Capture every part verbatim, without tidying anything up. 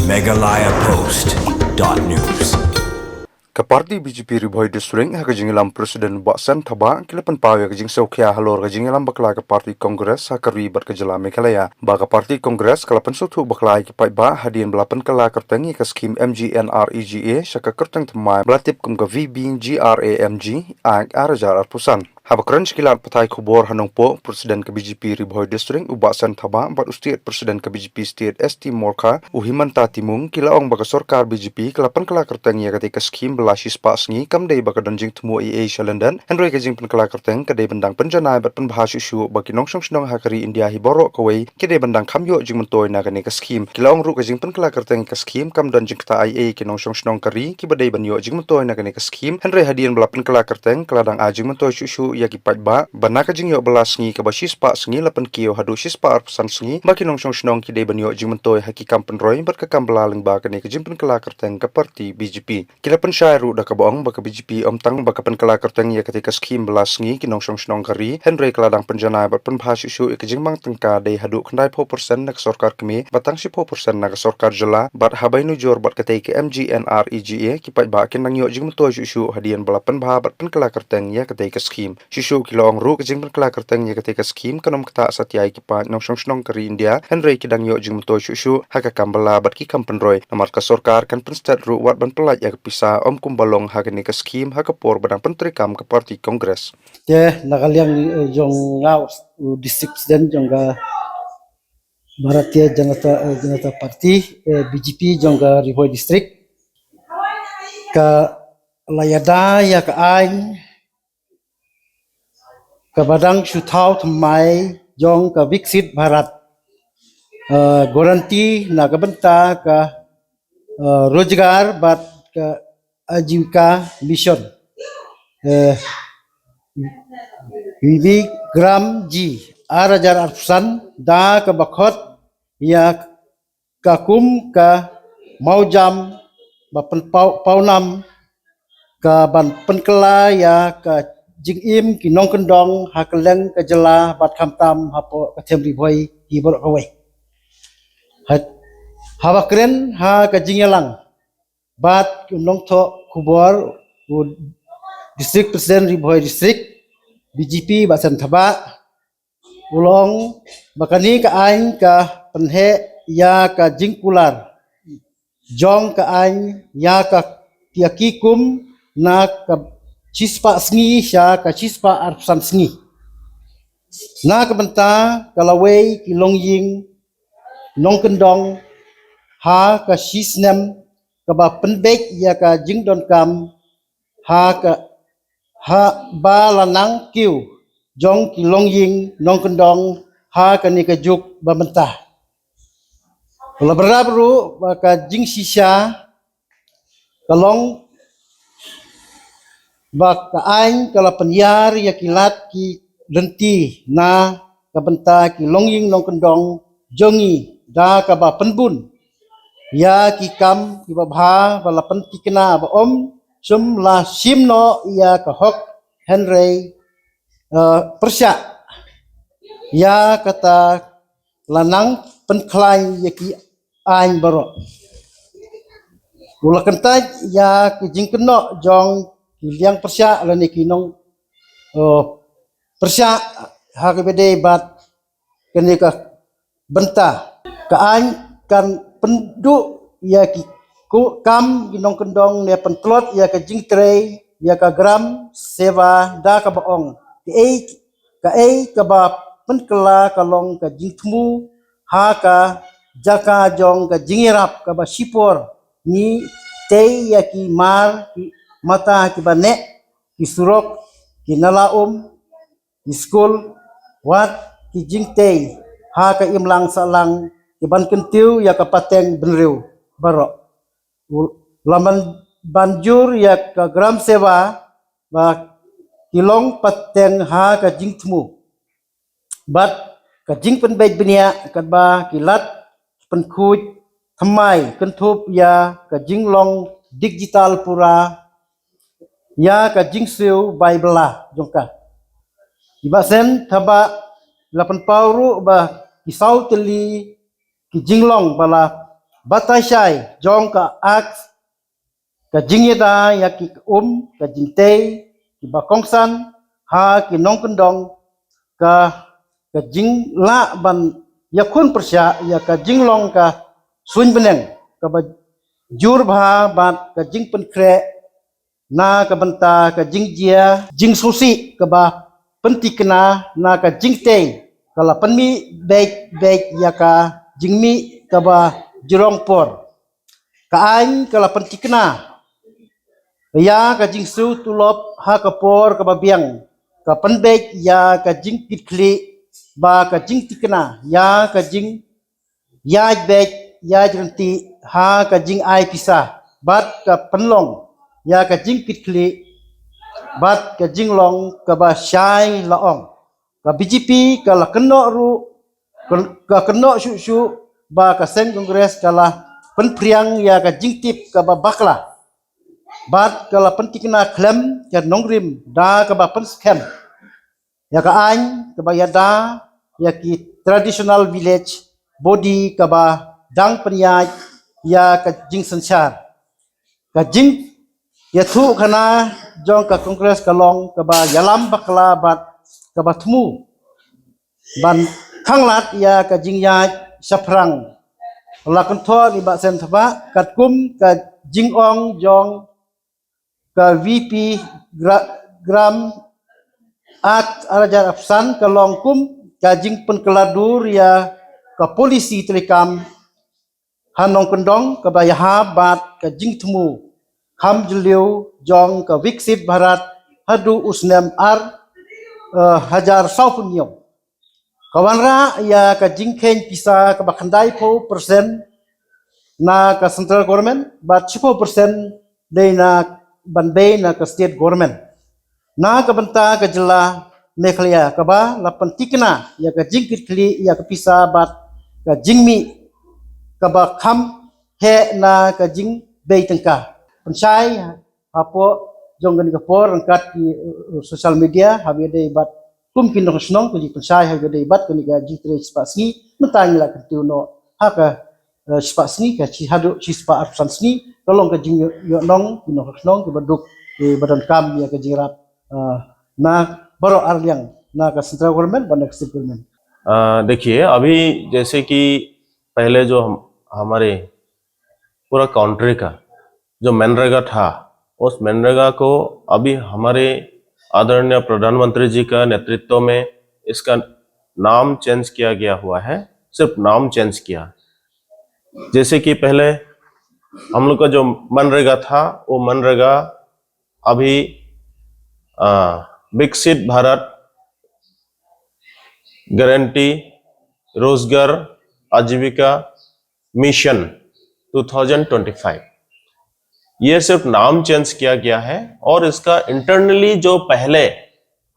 Meghalaya Post dot news. Ka party B J P Ri Bhoi District ha ka jingïalam President Bah Sen Thabah ki la pynpaw ïa ka jingsngewkhia halor ka jingïalam bakla ka party Congress ha ka ri bad ka jylla Meghalaya. Ba ka party Congress ka la pynsngewthuh bakla ïa ki paidbah hadien ba la pynkylla kyrteng ïa ka skhim M G N R E G A sha ka kyrteng thymmai ba la tip kum ka V B G R A M G Act ar hajar arphew san. Haba kren sha ki lad pathai khubor ha Nongpoh, President ka B J P Ri Bhoi District u Bah Sen Thabah bad u State President ka B J P State S T Morkha u Himanta Timung ki la ong ba ka sorkar B J P ka la pynkylla kyrteng ïa katei ka skhim ba la shispah sngi kam dei ba ka don jingthmu ei ei sha lyndet, hynrei ka jingpynkylla kyrteng ka dei ban dang pynjanai bad pynbha shuh shuh ba ki nongshong shnong ha ka ri India hi baroh kawei ki dei ban dang kham ïoh jingmyntoi na kane ka skhim. Ki la ong ruh ka jingpynkylla kyrteng ïa ka skhim kam don jingktah ei ei, ki nongshong shnong ka ri kiba dei ban ïoh jingmyntoi na kane ka skhim, hynrei hadien ba la pynkylla kyrteng ka la dang ai jingmyntoi shuh shuh ïa ki paidbah, ba na ka jingïoh bylla sngi kaba shispah sngi la pynkiew haduh shispah arphew san sngi ba ki nongshong shnong ki dei ban ïoh jingmyntoi ha ki kam pynroi bad ka kam bylla lyngba kane ka jingpynkylla kyrteng ka party B J P. Ki la pynshai ruh da kaba ong ba ka B J P ym tang ba ka pynkylla kyrteng ïa katei ka skhim bylla sngi ki nongshong shnong ka ri, hynrei ka la dang pynjanai bad pynbha shuh shuh ïa ka jingmang tyngka dei haduh khyndai phew percent na ka sorkar kmie bad tang shiphew percent na ka sorkar jylla, bad haba ïanujor bad katei ka M G N R E G A ki paidbah kin nang ïoh jingmyntoi shuh shuh hadien ba la pynbha bad pynkylla kyrteng ïa katei ka skhim. Shuh shuh ki la ong ruh ka jingpynkylla kyrteng ïa katei ka skhim kan ym ktah satia ïa ki paid nongshong shnong ka ri India, hynrei ki dang ïoh jingmyntoi shuh shuh ha ka kam bylla bad ki kam pynroi. Namar ka sorkar kan pynstet ruh wat ban pyllait ïa ka pisa ym kumba long ha kane ka skhim ha ka por ba dang pyntreikam ka party Congress. Te na ka liang, eh, jong nga u district president jong ka Bharatiya Janata, eh, Janata Party, eh, B J P jong ka Ri Bhoi District, ka la ïada ïa ka aiñ kaba dang shu thaw thymmai jong ka Viksit Bharat, eh, guarantee na ka bynta ka, eh, Rojgar bad ka Ajivika Mission, eh, Bibikram G ar hajar arphew san, da kaba khot ïa ka kum ka mawjam ba pynpaw pawnam ka ban pynkylla ïa ka jingim ki nongkyndong ha kylleng ka jylla bad khamtam hapoh ka Them Ri Bhoi hi baroh kawei. Ha, haba kren ha ka jingïalang bad u nongthoh khubor u District President Ri Bhoi District B J P Bah Sen Thabah, u la ong ba kane ka aiñ ka pynheh ïa ka jingkular jong ka aiñ ïa ka, ïa ki kum na ka shispah sngi sha ka shispah arphew san sngi. Na ka bynta ka lawei ki longïing nongkyndong ha ka shisnem kaba pynbeit ïa ka jingdonkam ha ka, ha ba la nang kiew jong ki longïing nongkyndong ha kane ka juk ba mynta. La bynrap ruh ba ka jingshisha ka long ba ka aiñ ka la pynïar ïa ki lad ki lynti na ka bynta ki longïing nongkyndong jong ngi da kaba pynbun ïa ki kam kiba bha ba la pyntikna ba ym shym la shim noh ïa ka hok, hynrei, eh, pyrshah ïa kata la nang pynkhlaiñ ïa ki aiñ baroh. U la kyntait ïa ki jingkynnoh jong ki liang pyrshah lane ki nong, eh, pyrshah ha kaba dei bad kane ka bynta. Ka aiñ kan pynduh ïa ki ku-, kam ki nongkyndong ne pyntlot ïa ka jingtrei ïa ka Gram Seva da kaba ong, kaei, kaei kaba pynkylla ka long ka jingthmu ha ka jaka jong ka jingïarap kaba shipor ngi tei ïa ki mar ki mata kiba neh, ki surok, ki nala um, ki skul, wat ki jingtei ha ka imlang sahlang ki ban kyntiew ïa ka pateng bynriew baroh. U la man ban jur ïa ka Gram Seva ba ki long pateng ha ka jingthmu bad ka jingpynbeit bniah katba ki lad pynkhuid thymmai kynthup ïa ka jinglong digital pura ïa ka jingsiew bai bylla jong ka. I Bah Sen Thabah la pynpaw ruh ba ki saw tylli ki jinglong ba la Batai shai jong ka ak, ka jingïada ïa ki um, ka jingtei, ki ba kongsan ha ki nongkyndong, ka ka jinglah ban ïakhun pyrshah ïa ka jinglong ka suiñ bneng, ka ba jur bha bad ka jingpynkhreh na ka bynta ka jingjia jingsngewsih, ka ba pyntikna na ka jingtei, ka la pynmih beit beit ïa ka jingmih ka ba jrong por. Ka aiñ ka la pyntikna ïa ka jingsiew tulop ha ka por ka ba biang, ka pynbeit ïa ka jingkitkhlieh, ba ka jingtikna ïa ka jingïaid beit ïaid ryntih ha ka jingai pisa, bad ka pynlong ïa ka jingkitkhlieh bad ka jinglong ka ba shai la ong. Ka B J P ka la kynnoh ruh, ka kynnoh shuh shuh ba ka seng Congress ka la pynphriang ïa ka jingtip ka ba bakla, bad ka la pyntikna khlem ka nongrim da ka ba pynskhem ïa ka aiñ ka ba ïada ïa ki traditional village body ka ba dang pynïaid ïa ka jingsynshar. Ka jingïathuhkhana jong ka Congress ka long ka ba ïalam bakla bad ka ba thmu ban khanglad ïa ka jingïaid shaphrang. La kynthoh i Bah Sen Thabah, katkum ka jingong jong ka V P Gra-, Gram Act ar hajar arphew san, ka long kum ka jingpynkylla dur ïa ka policy treikam ha nongkyndong ka ba ïahap bad ka jingthmu kham jylliew jong ka Viksit Bharat haduh u snem ar, eh, hajar sawphew hynñiew. Ka wanrah ïa ka jingkheiñ pisa ka ba khyndai phew percent na ka central government bad shiphew percent dei na ban bei na ka state government. Na ka bynta ka jylla Meghalaya ka ba la pyntikna ïa ka jingkitkhlieh ïa ka pisa bad ka jingmih ka ba kham heh na ka jingbei tyngka. Pynshai hapoh jong kane ka por ryngkat ki, eh, social media, haba ïadei bad kum ki nongshong shnong, ki pynshai haba ïadei bad kane ka jingtrei shispah sngi, mynta ngi la kyntiew noh ha ka, eh, shispah sngi, ka shi haduh shispah arphew san sngi, ka long ka jingïoh, ïoh nong ki nongshong shnong ki ba duk, ki ba donkam ïa ka jingïarap, eh, na baroh arliang, na ka central government bad na ka state government. अ, देखिए, अभी जैसे कि पहले जो हम, हमारे पूरा कंट्री का जो मनरेगा था, उस मनरेगा को अभी हमारे आदरणीय प्रधानमंत्री जी का नेतृत्व में इसका नाम चेंज किया गया हुआ है, सिर्फ नाम चेंज किया। जैसे कि पहले हम लोग का जो मनरेगा था, वो मनरेगा अभी, अ, विकसित भारत गारंटी रोजगार आजीविका मिशन टू थाउजेंड ट्वेंटी फ़ाइव, ये सिर्फ नाम चेंज किया गया है और इसका इंटरनली जो पहले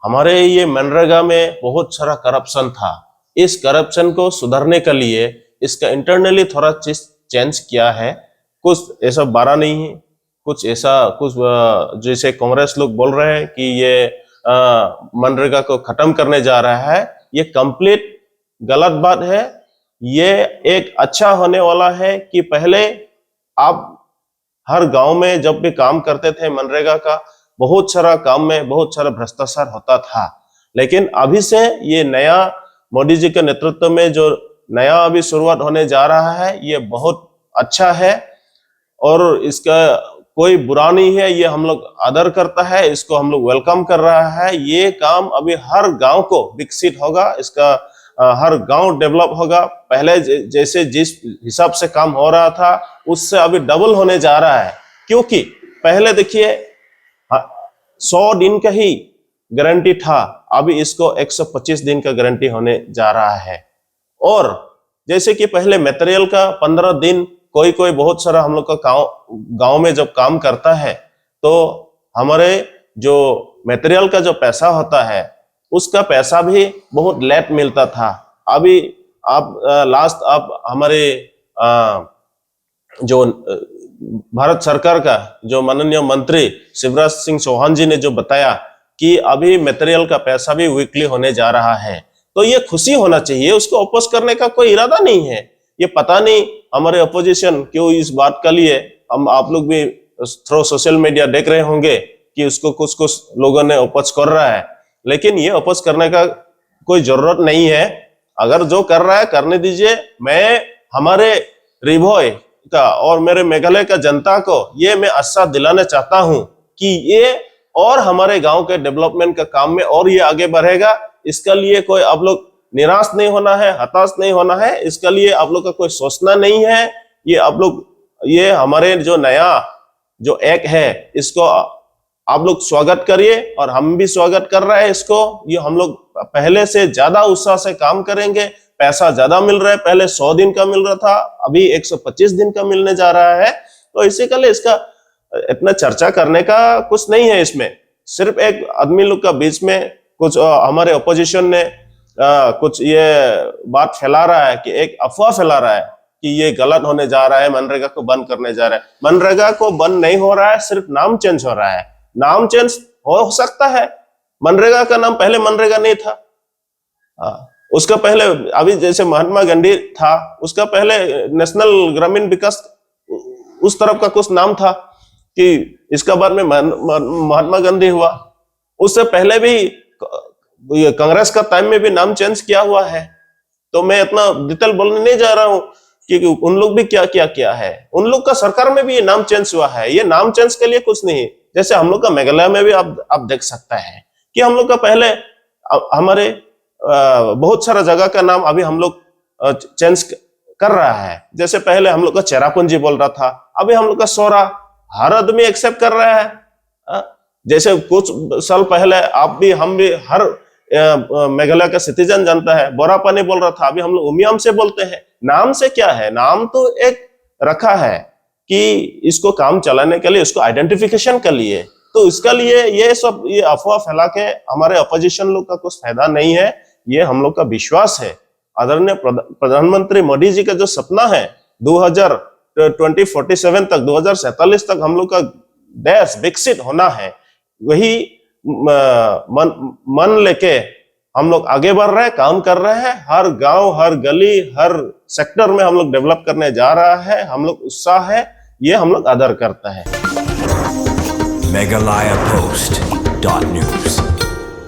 हमारे ये मनरेगा में बहुत सारा करप्शन था, इस करप्शन को सुधारने के लिए इसका इंटरनली थोड़ा चीज चेंज किया है। कुछ ऐसा बड़ा नहीं है, कुछ ऐसा, कुछ, अ, जैसे कांग्रेस लोग बोल रहे हैं कि ये, अ, मनरेगा को खत्म करने जा रहा है, ये कंप्लीट गलत बात है। ये एक अच्छा होने वाला है कि पहले आप हर गांव में जब भी काम करते थे मनरेगा का, बहुत सारा काम में बहुत सारा भ्रष्टाचार होता था, लेकिन अभी से ये नया मोदी जी के नेतृत्व में जो नया अभी शुरुआत होने जा रहा है, ये बहुत अच्छा है। और इसका कोई बुरा नहीं है, ये हम लोग आदर करता है, इसको हम लोग वेलकम कर रहा है। ये काम अभी हर गांव को विकसित होगा, इसका, अ, हर गांव डेवलप होगा। पहले ज-, जैसे जिस हिसाब से काम हो रहा था, उससे अभी डबल होने जा रहा है, क्योंकि पहले देखिए, ह-, सौ दिन का ही गारंटी था, अभी इसको एक सौ पच्चीस दिन का गारंटी होने जा रहा है। और जैसे कि पहले मटेरियल का पन्द्रह दिन, कोई कोई बहुत सारा हम लोग का गांव, गांव में जब काम करता है, तो हमारे जो मटेरियल का जो पैसा होता है, उसका पैसा भी बहुत लेट मिलता था। अभी आप, अ, लास्ट आप हमारे, अ, जो, अ, भारत सरकार का जो माननीय मंत्री शिवराज सिंह चौहान जी ने जो बताया कि अभी मटेरियल का पैसा भी वीकली होने जा रहा है, तो ये खुशी होना चाहिए, उसको अपोज करने का कोई इरादा नहीं है। ये पता नहीं हमारे अपोजिशन क्यों इस बात के लिए, हम आप लोग भी थ्रू सोशल मीडिया देख रहे होंगे कि उसको कुछ कुछ लोगों ने अपोज कर रहा है, लेकिन ये अपोज करने का कोई जरूरत नहीं है। अगर जो कर रहा है करने दीजिए। मैं हमारे री भोई का और मेरे मेघालय का जनता को ये मैं आश्वास दिलाना चाहता हूँ कि ये और हमारे गांव के डेवलपमेंट का काम में और ये आगे बढ़ेगा। इसके लिए कोई आप लोग निराश नहीं होना है, हताश नहीं होना है। इसके लिए आप लोग का कोई सोचना नहीं है। ये आप लोग, ये हमारे जो नया जो एक्ट है, इसको आप लोग स्वागत करिए और हम भी स्वागत कर रहे हैं इसको। ये हम लोग पहले से ज्यादा उत्साह से काम करेंगे। पैसा ज्यादा मिल रहा है, पहले सौ दिन का मिल रहा था, अभी एक सौ पच्चीस दिन का मिलने जा रहा है। तो इसी के लिए इसका इतना चर्चा करने का कुछ नहीं है इसमें। सिर्फ एक आदमी लोग का बीच में कुछ, अ, हमारे अपोजिशन ने, अ, कुछ ये बात फैला रहा है कि एक अफवाह फैला रहा है कि ये गलत होने जा रहा है, मनरेगा को बंद करने जा रहा है। मनरेगा को बंद नहीं हो रहा है, सिर्फ नाम चेंज हो रहा है। नाम चेंज हो सकता है, मनरेगा का नाम पहले मनरेगा नहीं था। हाँ, उसका पहले, अभी जैसे महात्मा गांधी था, उसका पहले नेशनल ग्रामीण विकास, उस तरफ का कुछ नाम था कि इसका बाद में महान-, महान-, महात्मा गांधी हुआ। उससे पहले भी क-, ये कांग्रेस का टाइम में भी नाम चेंज किया हुआ है। तो मैं इतना डिटेल बोलने नहीं जा रहा हूँ कि, कि उन लोग भी क्या क्या किया है। उन लोग का सरकार में भी ये नाम चेंज हुआ है। ये नाम चेंज के लिए कुछ नहीं। जैसे हम लोग का मेघालय में भी आप आप देख सकता है कि हम लोग का पहले, अ, हमारे, अ, बहुत सारा जगह का नाम अभी हम लोग, अ, चेंज क-, कर रहा है। जैसे पहले हम लोग का चेरापूंजी बोल रहा था, अभी हम लोग का सोरा। हर आदमी एक्सेप्ट कर रहा है। अ, जैसे कुछ साल पहले आप भी, हम भी, हर, अ, अ, मेघालय का सिटीजन जानता है, बोरापानी बोल रहा था, अभी हम लोग उमियाम से बोलते हैं। नाम से क्या है, नाम तो एक रखा है कि इसको काम चलाने के लिए, इसको आइडेंटिफिकेशन के लिए। तो इसका लिए ये सब, ये अफवाह फैला के हमारे अपोजिशन लोग का कुछ फायदा नहीं है, ये हम लोग का विश्वास है। आदरणीय प्रध-, प्रधानमंत्री मोदी जी का जो सपना है, दो हज़ार, ट्वेंटी फ़ोर्टी सेवन तक, दो हज़ार सैंतालीस तक हम लोग का देश विकसित होना है, वही म-, मन, मन लेके हम लोग आगे बढ़ रहे हैं, काम कर रहे हैं। हर गांव, हर गली, हर सेक्टर में हम लोग डेवलप करने जा रहा है। हम लोग उत्साह है, ये हम लोग आदर करता है। Meghalaya Post dot news.